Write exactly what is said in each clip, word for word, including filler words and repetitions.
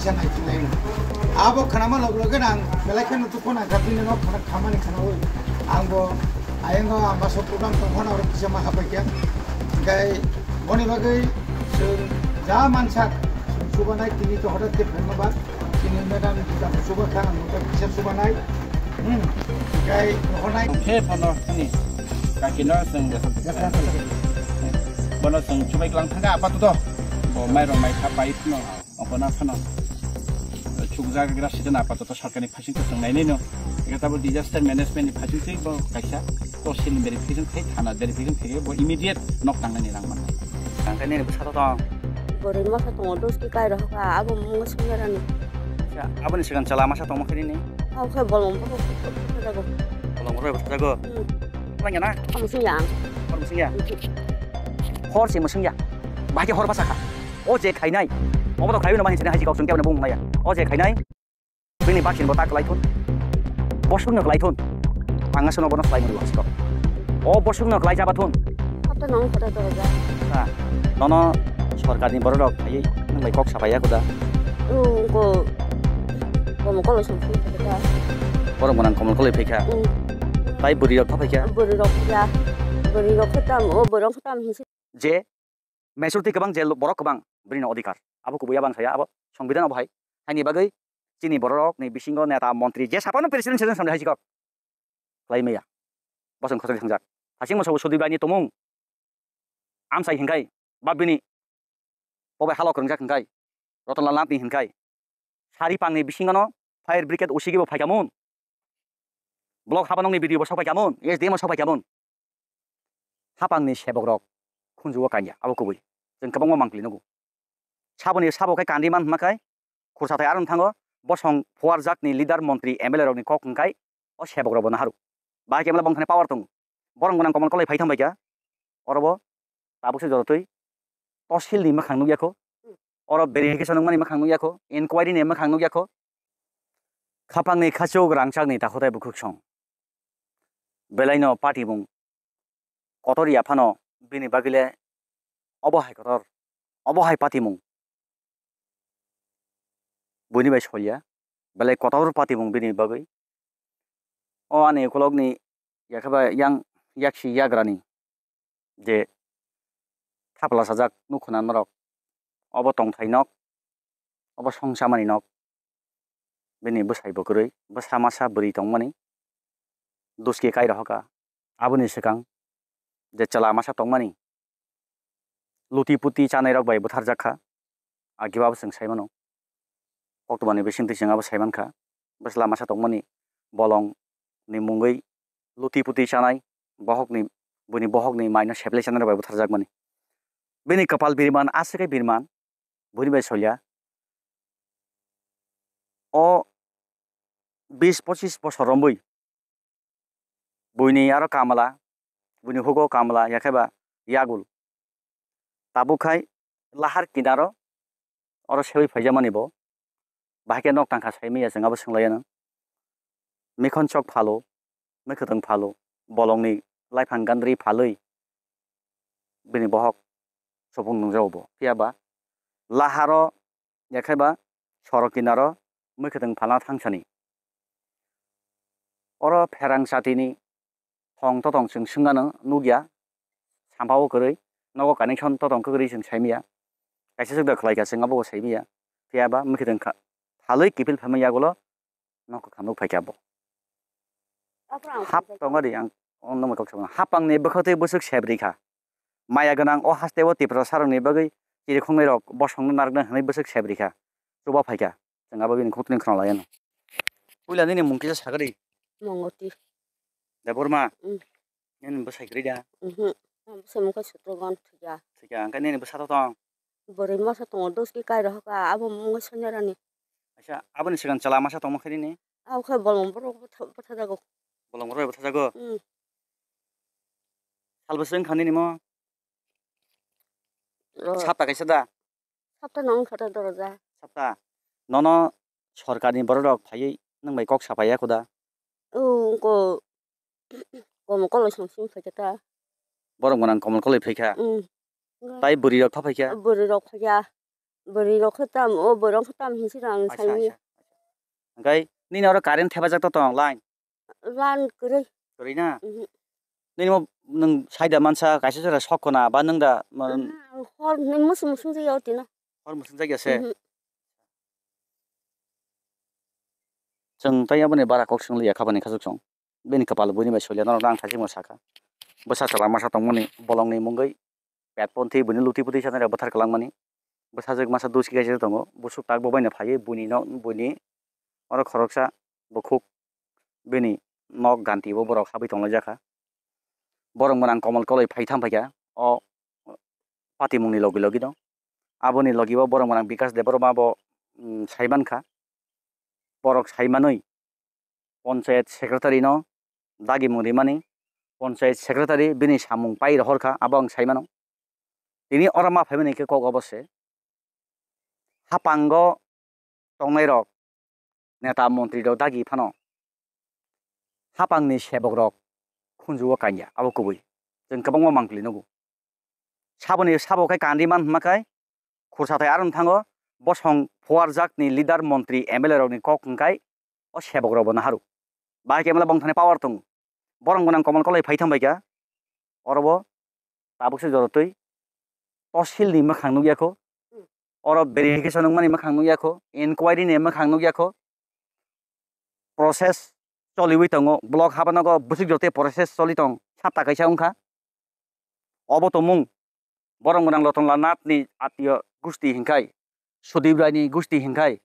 Kisa nai khinai no. Abo khanama log loge ang belai kheno dukho nang kha, bini no khana khamani khana o. Ang bo ayang o ang baso program tong khana oro kisa ma hapai khe. Hingkai boni bagwi chwng ja mansak chwng chubanai tini to hoda te phaima ba. Tini madam kita chuba kha ang bo kisa chubanai. Hmm. Hingkai honai. Khe phano ni kaki no chwng bono chwng chubai klang thanga apa to. Bo mai rong mai kha pai no. Obo na phano chukjak gra sida na apato sorkarni phaising to chwng nainai no. Ega tabo disaster management ni phaising twi bo kaisa tosil ni verification khai thana verification khai bo immediate nok tangnai ni rang mannai. Tangkhe nini bwsa to tong. Boroi masa tongo dos ki kai rohka abo mungo sumya rani. Acha, aboni sigang chala masa tongma khai nini. Abo khai bolong bo ko ko jago. Bolong roi bwsa jago. Hmm. Wanya na? Amo sumya. Hor sumya. Hor si musungya. Bahai hor basa kha. O je khainai, obo to khaiywi no ma hinsani haji kok chwng kebo no bung naya. O je khainai, bini baksin bo ta kwlai thun. Bosuk no kwlai thun. Ang aswk no bono swlai mani wasko. O bosuk no kwlai jaba thun. Hato nong khata to ja. Ha. Nono sorkar ni borok rok khaiwi nang bai kok sapai ya kuda. Ko komo kolo sum sum khata. Borok monang komo kolo phikha. Tai bwrwi rok tha phikha. Bwrwi rok phikha. Bwrwi rok khe tam o bwrwi rok khe tam hinsi. Je majority kwbang je borok kwbang bini no odhikar. Abo kubui abang saya abo songbidan abo hai. Haini bagwi chini borok ni bisingo neta montri je sapano president sejen samde hai sikok. Klai maya. Bosong khosong sangjak. Hasing moso sudi bai ni tomung. Amsai hinkai. Bab bini. Bobai halok ringjak hinkai. Rotonlal Nath ni hinkai. Sari pangni bisingono fire brigade usigi bo phaikamun. Block habanokni B D O bo sok phaikamun, S D M o sok phaikamun. Hapangni sebok rok khunjugo kanya abo kubui. Chwng kwbangma mangpili nugo. Saboni sabo khe kandi man hwnma khai khursa thai aroni thango bosong phuarjakni leader montri M L A rokni kok hwnkhai o sebok rokbo naharu. Bahai khe M L A bongthani power tongo. Borok gwnang komon kolai phai thang bai kha. Orobo tabuk se jorotwi tosil ni mwkhang nukya kho. Oro verification wngmani mwkhang nukya kho, inquiry ni mwkhang nukya kho. Khapang ni khachuk rangchak ni takhutai bukhuk song. Belai no patimung kotor ya phano bini bagwi le obo hai kotor, obo hai patimung. Buini bai solya, belai kotor patimung bini bagwi. O ani ukulokni yakheba yang yaksi yagrani je thapla sajak nukhuna norok, obo tongthai nok, obo songchamani nok, bini bwsai bwkrwi, bwsa masa bwrwi tongmani, duski kai rohoka, aboni swkang je chwla masa tongmani, luti puti chanai rok bai bwtharjak kha. Agibo abo chwng sai mano. Koktwmani bisingtwi chwng abo sai mankha. Bwsla masa tongmani bolong ni mungwi luti puti chanai, bohokni, buini bohokni maino seplai chanai rok bai bwtharjak mani. Bini kwpal birman, aswk khe birman, buini bai solya. O bis pochis bosor romwi buini aro kamla, buini hugo kamla, yakheba yagul. Tabuk khai lahar kinaro oro sewi phaijakmani bo. Bahai khe nok tangkha saimanya chwng abo swnglaiyano. Mikhon chok phalo, mwkhwtwng phalo, bolongni laiphang gandri phalwi bini bohok supung nungjago bo. Phiya ba laharo yakheba sorok kinaro mwkhwtwng phalna thangsani. Oro pherang chatini thong totong chwng swngano nukya, sampao kwrwi, nogo connection totong kwrwi chwng saimanya. Kaisa chwkda khlaikha chwng abobo saimanya. Phiya ba mwkhwtwng kha phalwi kiphil phaimani yagulo nok kwkham nuk phaikha bo. Hap tongo di ang o nokmai kok sabana. Hapangni bwkhwtwi bwswk sebrikha. Maya gwnang o hasteo Tiprasa rokni bagwi chirikhoknwi rok bosongno narwknai hwnwi bwswk sebrikha. Chuba phaikha. Chwng abo bini khungtwini khna laiano. Puila nini mung kisa sagadi. Mongoti. Debbarma. Mm. Nini bwsai kwrwi da? Mhm. Ang bwsai mung khe Sutrogant thwikha. Thwikha, hwnkhe nini bwsa to tong? Bwrwi masa tongo, dos ki kai rohorkha, abo mung soinerani. Acha, aboni swkang chwla masa tongma khe nini? Abo khe bolong borok bwtha-, bwthajago. Bolong borok bwthajago? Mm. Sal bwswk wngkha nini mo? Ro. Sapta kaisa da? Sapta no wngkha da doroja. Sapta? Nono sorkarni borok rok phaiwi nwng bai kok sapaiya kho da? O, wngkha. Komol koloi song song phaikha ta. Borok gwnang komol koloi phaikha? Mm. Tai bwrwi rok pha phaikha? Bwrwi rok phaikha. Bwrwi rok khe tam, o bwrwi rok khe tam hinwi sino ang Acha, saimanya. Acha. Hwnkhe nini oro current thepajak to tong line? Line kwrwi. Kwrwi na? Mhm. Nini mo nwng saida mansa kaisa jora sok khna ba nwng da ma- Na, hor ni musung musung jaya o tino. Hor musung jaya se? Mhm. Chwng tei aboni bara kok swng liya kha bani khasuk chwng. Bini kwpal buini bai soilia norok ang thachikma sakha. Bwsa chwla masa tongmani bolongni mungwi petponthi buini luti puti sanai rok bwthar kwlangmani. Bwsajwk masa duski kaisa tongo. Busuk tak bo baino phaiwi buini no, buini oro khoroksa bukhuk bini nok ganti bo borok habwi tonglaijak kha. Borok mwnang Komol Koloi phai tham phaikha o patimungni logi logi no. Aboni logi bo borok mwnang Bikas Debbarma bo, mm, saimankha. Borok saimanwi Ponchayat Secretary no dagimung rimani, Ponchayat Secretary bini samung pai rohorkha, abo ang saimano. Tini oro ma phaimani khe kok obo se, hapango tongnairok, neta montrirok dagi phano hapangni sebokrok khunjugo kanya, abo kubui. Chwng kwbangma mangpili nugo. Saboni sabo khe kandi man hwnma khe khursa thai aro thango, bosong phuarjakni leader, montri, M L A rokni kok hwnkhai o sebokrokbo naharu. Bahai khe M L A bongthani power tongo. Borok gwnang Komol Koloi phai thang bai kha, oro bo tabuk se jorotwi tosilni mwkhang nukya kho. Oro verification wngmani mwkhang nukya kho, inquiry ni mwkhang nukya kho. Process choliwi tongo, block habanogo bwswk jorotwi process choli tong, sapta kaisa wngkha. Obo tongmung borok gwnang Lotonlal Nath ni atio gusti hinkhai, Sudip Rai ni gusti hinkhai,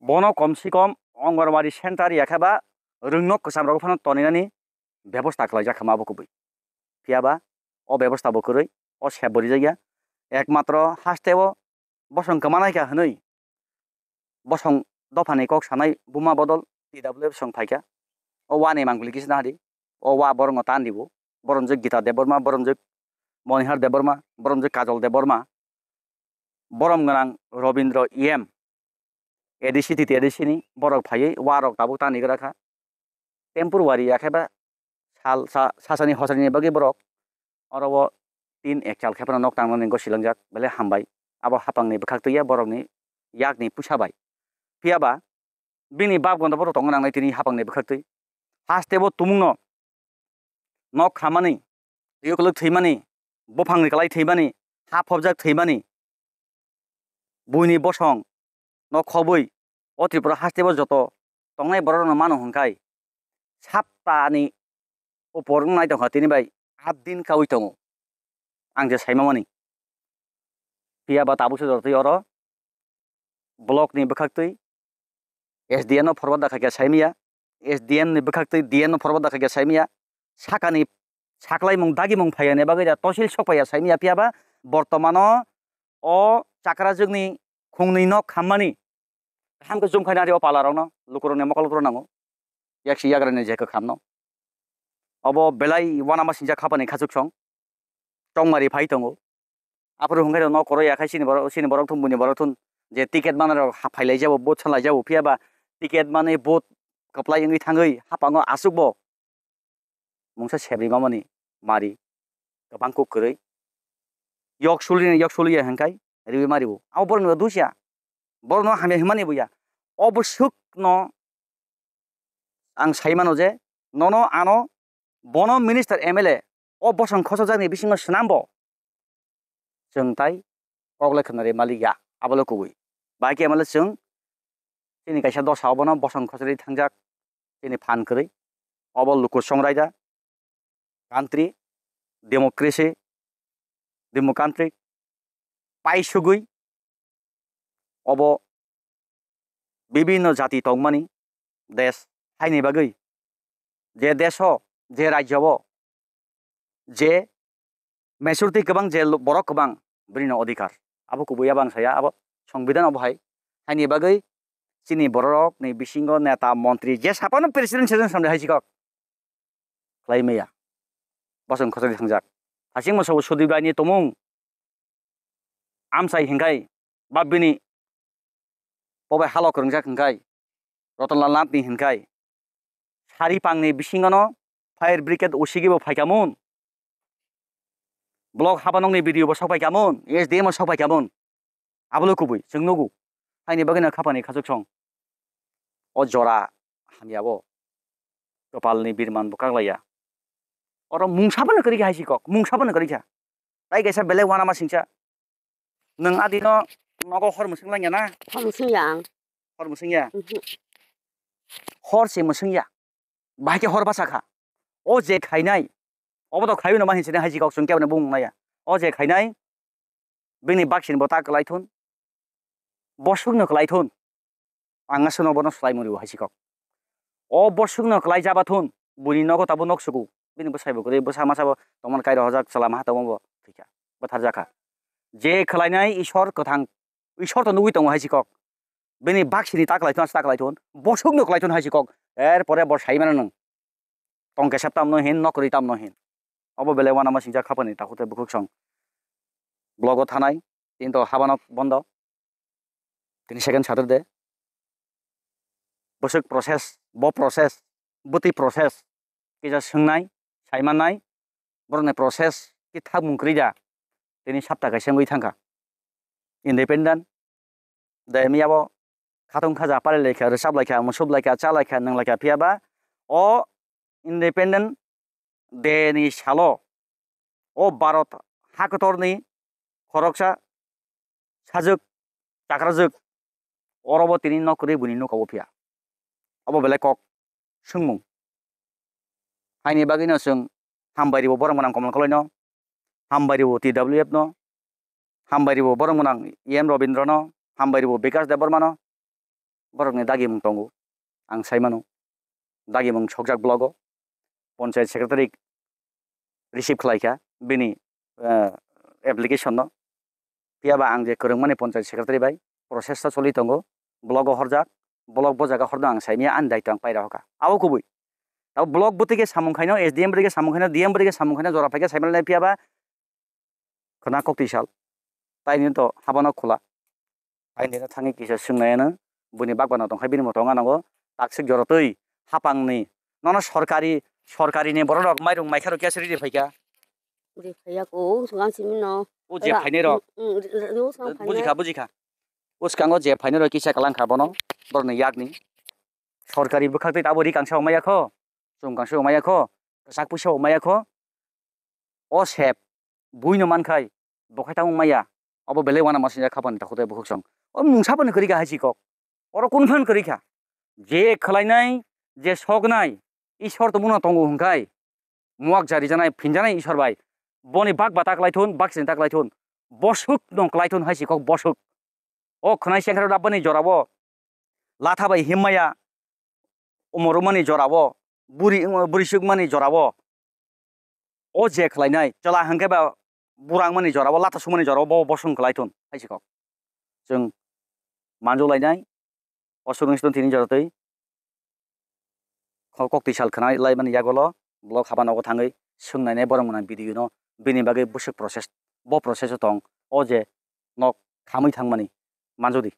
bono kom si kom Anganwadi center ya khe ba rwngno kwcham rogo phano toninani bebosta khlaijak kha ma bo kubui. Phiya ba o bebosta bo kwrwi, o sep bo rijak ya. Ekmatro haste o bosong kwmanai kha hwnwi bosong dophani kok sanai buma bodol T W F song phaikha. O wani mangpili kisa nahadi. O wa borokno tan dibo. Boromjwk Gita Debbarma, boromjwk Monihar Debbarma, boromjwk Kajol Debbarma. Borom gwnang Robindro E M, A D C, T T A D C ni borok phaiwi wa rok tabuk tani gra kha. Temporary ya khe ba sal sa, sasani hosani bagwi borok oro o tin ek sal khe phano nok tangnani go silangjak, belai hambai. Abo hapangni bwkhaktwi ya borokni yakni puisa bai. Phiya ba bini bap gondo borok tongo nangnai tini hapangni bwkhaktwi. Haste bo tumungno nok khamani, twi kwlwk thwimani, buphangni kwlai thwimani, ha phobjak thwimani, buini bosong no khobwi o Tripura haste bo joto tongnai borok rokno mano hwnkhai saptani upor wng nai tongkha tini bai aat din kaui tongo ang je saima mani. Phiya ba tabuk se jorotwi oro block ni bwkhaktwi S D M no forward da khaikha saimaya, S D M ni bwkhaktwi D M no forward da khaikha saimaya, sakani saklaimung dagimung phaiya ni bagwi da tosil sokpaiya saimaya. Phiya ba bortomano o chakrajwkni khungnwi nok khammani kaham khe jumkhaina ri o pala rokno lukurokni mokol lukurok nango. Yaksi yagrani je kwkhamno. Obo belai uanama singjak khapani khachuk song. Chongmari phai tongo. Aphuru hwnkhe no koro ya khai chini borok, chini borok thun, buini borok thun je ticket manwi rok ha phai lai jabo, vote san lai jabo, phiya ba ticket manwi vote kwplai wngwi thangwi hapango aswk bo mungsa sebri mamani mari kwbang kuk kwrwi. Yok suli ni yok suli ya hwnkhai riwi mari bo. Abo borok ni bo dusia. Borok no hamya hwnmani bo ya. O bwswk no ang sai mano je nono ano bono minister M L A o bosong khosokjak ni bisingo swnam bo. Chwng tai kok le khwnari malik ya, abo le kubui. Bai khe M L A chwng chini kaisa dosa obono bosong khosori thangjak, chini phan kwrwi. Obo luku song raida, country, democracy, democratic, paisugwi obo bibinno jati tongmani desh haini bagwi, je desho, je rajyo o, je majority kwbang, je lo-, borok kwbang, bini no odhikar. Abo kubui abo ang saya, abo songbidan abo hai. Haini bagwi chini borok ni bisingo neta, montri, je saphano president, president samde hai sikok khlai maya. Bosong khosori thangjak. Hasing moso Sudip Rai ni tomung amchai hinkhai, ba bini pobai halok rwngjak hinkhai, Rotonlal Nath ni hinkhai, sari pangni bisingono fire brigade usigi bo phaikamun, block habanokni B D O bo sokphaikamun, S D M bo sokphaikamun. Abole kubui chwng nugo. Haini bagwino khapani khachuk song. O jora hamya bo. Kwpalni birman bo kaklaiya. Oro mungsa phano kwrwi kha hai si kok, mungsa phano kwrwi kha. Tai kaisa belai uanama singcha. Nwng adino nogo hor mwswng langya na? Hor mwswng ya ang. Hor mwswng ya? Mhm. Hor se mwswng ya. Bahai khe hor basa kha. O je khainai, obo to khaiwi no ma hinwi sini hai si kok chwng kebo no bumung naiya. O je khainai, bini baksini bo ta kwlai thun, boswkno kwlai thun, ang aswkno bono swlai mwnwi hai si kok. O boswkno kwlai jaba thun, buini nogo tabuk nok suku, bini bwsai bo kwrwi, bwsa masa bo tongmani kairo hojak, chwla maha tongma bo thwikha, bwtharjakha. Je khwlainai Ishwar kwthang, Ishwar to nugwi tongo hai si kok. Bini baksini ta kwlai thun, ta kwlai thun, boswkno kwlai thun hai si kok. Er pore bo sai mano nwng. Tong kesa tamno hin, nok kwrwi tamno hin. Obo belai uanama singcha khapani takhuk tei bukhuk song. Blogo thanai, tini to habanok bondo. Tini second Saturday. Bwswk process, bo process, bwtwi process. Kisa swngnai, saimannai, borokni process khe thakmung kwrwi da. Tini sapta kaisa wngwi thangkha. Independent, de miyabo khatung khaja pari laikha, rwchap laikha, musup laikha, cha laikha, nwng laikha, phiya ba o Independent Day ni salo o Bharat hakotorni khoroksa sajwk chakrajwk orobo tini nok kwrwi buini nukha o phiya. Obo belai kok swngmung. Haini bagwino chwng hambai ribo borok mwnang Komol Koloino, hambai ribo T W F no, hambai ribo borok mwnang E M Robindro no, hambai ribo Bikash Debbarma no, borokni dagimung tongo, ang sai mano. Dagimung sokjak blogo, Panchayat Secretary receive khlai kha bini, eh, application no. Phiya ba ang je kwrwngmani Panchayat Secretary bai process ta choli tongo, blogo horjak, blog bo jaga horno ang saimaya ani daitw ang paira hoka. Abo kubui. Abo block bwtwi khe samung khaino, S D M bwtwi khe samung khaino, D M bwtwi khe samung khaino, jora phaikhe saimanlai phiya ba khwna koktwi sal. Tai nini to habano khula. Tai nini thangwi kisa swngnai ano, buini bak bana tongkha bini moto wngna nango. Taksik jora twi hapangni nono sorkari, sorkarini borok rok mairung maikha rok kesa ridi phaikha. Ridi phaiya ko, o swkang simi no. O je phainai rok. Mm, mm, ri-, ri-, o swkang phainai. Bujikha, bujikha. O swkango je phainai rok kisa kwlang kha bono, borokni yakni. Sorkari bwkhak twi abo ri kangsa wngmaya kho, chwng kangsa wngmaya kho, kwchak puisa wngmaya kho. O sep buino mankhai, bo khai tamo wngmaya. Obo belai uanama sinjak khapani takhuk tei bukhuk song. O mungsa phano kwrwi kha hai si kok. Oro kunu phano kwrwi kha. Je khwlainai, je soknai, Ishwar to mungno tongo hwnkhai. Muak jari janai, phinjanai Ishwar bai. Boni bak ba ta kwlai thun, bak sini ta kwlai thun. Boswk no kwlai thun hai si kok boswk. O khwnai sengkha rok bani jora o latha bai himmaya, umor wngmani jora o, buri, buri sukmani jora o, o je khwlainai, chwla hwnkhe ba bura wngmani jora o, latha sukmani jora o, bo bosong khwlai thun hai si kok. Chwng manjok lainai, o sukni sitwng tini jora twi. Kho koktwi sal khwna laimani yagulo block haba nogo thangwi swngnainai borok mwnang video no bini bagwi bwswk process, bo process o tong o je nok khamwi thangmani manjodi.